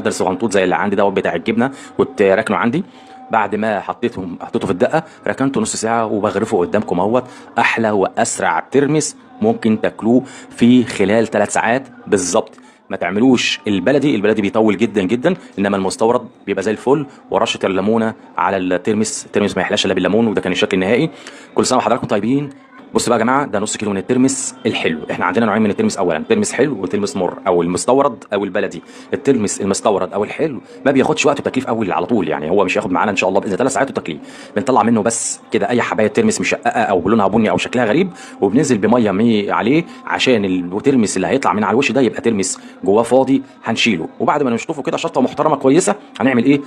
جردل صغنطوط زي اللي عندي دوت بتاع الجبنة، كنت راكنه عندي. بعد ما حطيته في الدقة، ركنته نص ساعة وبغرفه قدامكم اهوت. احلى واسرع ترمس ممكن تاكلوه في خلال 3 ساعات بالظبط. ما تعملوش البلدي، البلدي بيطول جدا جدا، انما المستورد بيبقى زي الفل. ورشه الليمونه على الترمس، الترمس ما يحلاش الا بالليمون، وده كان الشكل النهائي. كل سنة وحضراتكم طيبين. بصوا بقى يا جماعة، ده نص كيلو من الترمس الحلو. احنا عندنا نوعين من الترمس، اولا ترمس حلو وترمس مر، او المستورد او البلدي. الترمس المستورد او الحلو ما بياخدش وقت وتكليف اول على طول، يعني هو مش هياخد معانا ان شاء الله باذن 3 ساعات وتكليف. بنطلع منه بس كده اي حبايه ترمس مشققه او لونها بني او شكلها غريب، وبننزل بميه عليه عشان الترمس اللي هيطلع من على الوش ده يبقى ترمس جواه فاضي، هنشيله. وبعد ما نشطفه كده شطه محترمه كويسة، هنعمل ايه؟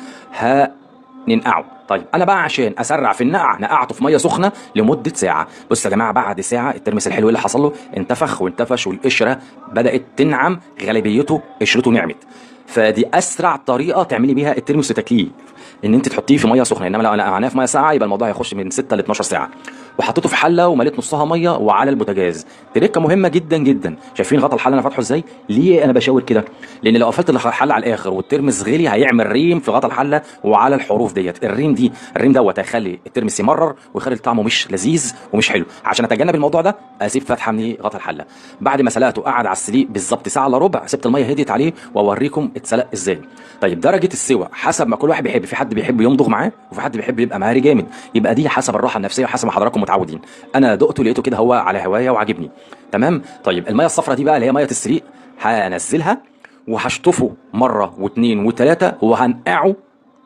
ننقعه. طيب انا بقى عشان اسرع في النقع نقعته في مية سخنة لمدة ساعة. بص يا جماعة، بعد ساعة الترمس الحلو اللي حصل له انتفخ وانتفش، والقشره بدات تنعم، غالبيته قشرته نعمت. فدي اسرع طريقه تعملي بيها الترمس وتاكليه، ان انت تحطيه في مية سخنة. انما لو نقعناه في مية ساقعه يبقى الموضوع هيخش من 6 ل 12 ساعة. وحطيته في حله ومليت نصها مية وعلى البوتاجاز. تريكه مهمة جدا جدا، شايفين غطا الحلة انا فاتحة ازاي؟ ليه انا بشاور كده؟ لان لو قفلت الحلة على الاخر والترمس غلي هيعمل ريم في غطا الحلة وعلى الحروف ديت. الريم دوت هيخلي الترمس يمرر ويخلي طعمه مش لذيذ ومش حلو. عشان اتجنب الموضوع ده اسيب فتحه من غطا الحلة. بعد ما سلقته قعد على السليق بالظبط ساعة الا ربع، سبت المية هديت عليه واوريكم اتسلق ازاي. طيب درجه السوى حسب ما كل واحد بيحب، في حد بيحب يمضغ معاه وفي حد بيحب يبقى مهاري جامد، يبقى دي حسب الراحة النفسية وحسب ما حضراتكم متعودين. انا دقته لقيته كده هو على هواية وعاجبني تمام. طيب المية الصفراء دي بقى اللي هي مية السليق هنزلها وهشطفه مرة واثنين وثلاثة، وهنقعه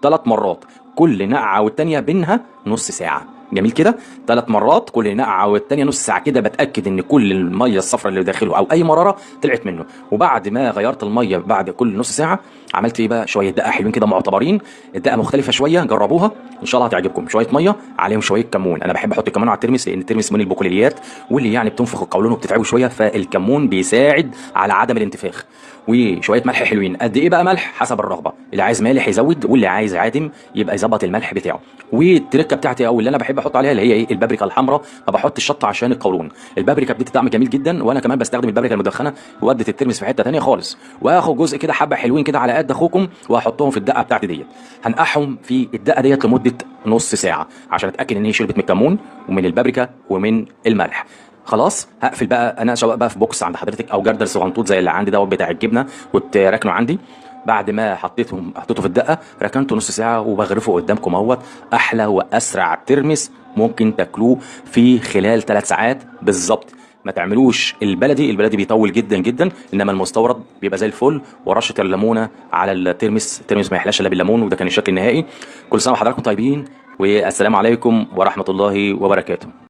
3 مرات، كل نقعه والتانية بينها نص ساعة. جميل كده، 3 مرات كل نقعه والتانية نص ساعة كده، بتاكد ان كل المية الصفراء اللي داخله او اي مرارة طلعت منه. وبعد ما غيرت المية بعد كل نص ساعة عملت ايه بقى؟ شوية دقه حلوين كده معتبرين، الدقة مختلفة شوية، جربوها ان شاء الله هتعجبكم. شوية مية عليهم شوية كمون، انا بحب احط الكمون على الترمس لان الترمس من البقوليات واللي يعني بتنفخ القولون وبتتعبه شوية، فالكمون بيساعد على عدم الانتفاخ. وشوية ملح حلوين، قد ايه بقى ملح؟ حسب الرغبة، اللي عايز مالح يزود واللي عايز عادم يبقى يظبط الملح بتاعه. والتركه بتاعتي او اللي انا بحب احط عليها اللي هي ايه؟ البابريكا الحمراء، ما بحط الشطه عشان القولون. البابريكا بتدي طعم جميل جدا، وانا كمان بستخدم البابريكا المدخنه، ودت الترمس في حتة ثانية خالص. واخد جزء كده حبه حلوين كده على قد اخوكم واحطهم في الدقة بتاعتي ديت. هنقعهم في الدقة ديت لمدة نص ساعة عشان اتاكد ان هي شربت من الكمون ومن البابريكا ومن الملح. خلاص هقفل بقى انا، سواء بقى في box عند حضرتك او جردل صغنطوط زي اللي عندي دوت بتاع الجبنة، كنت راكنه عندي. بعد ما حطيته في الدقة، ركنته نص ساعة وبغرفه قدامكم اهوت. احلى واسرع ترمس ممكن تاكلوه في خلال 3 ساعات بالظبط. ما تعملوش البلدي، البلدي بيطول جدا جدا، انما المستورد بيبقى زي الفل. ورشه الليمونه على الترمس، الترمس ما يحلاش الا بالليمون، وده كان الشكل النهائي. كل سنة وحضراتكم طيبين، والسلام عليكم ورحمة الله وبركاته.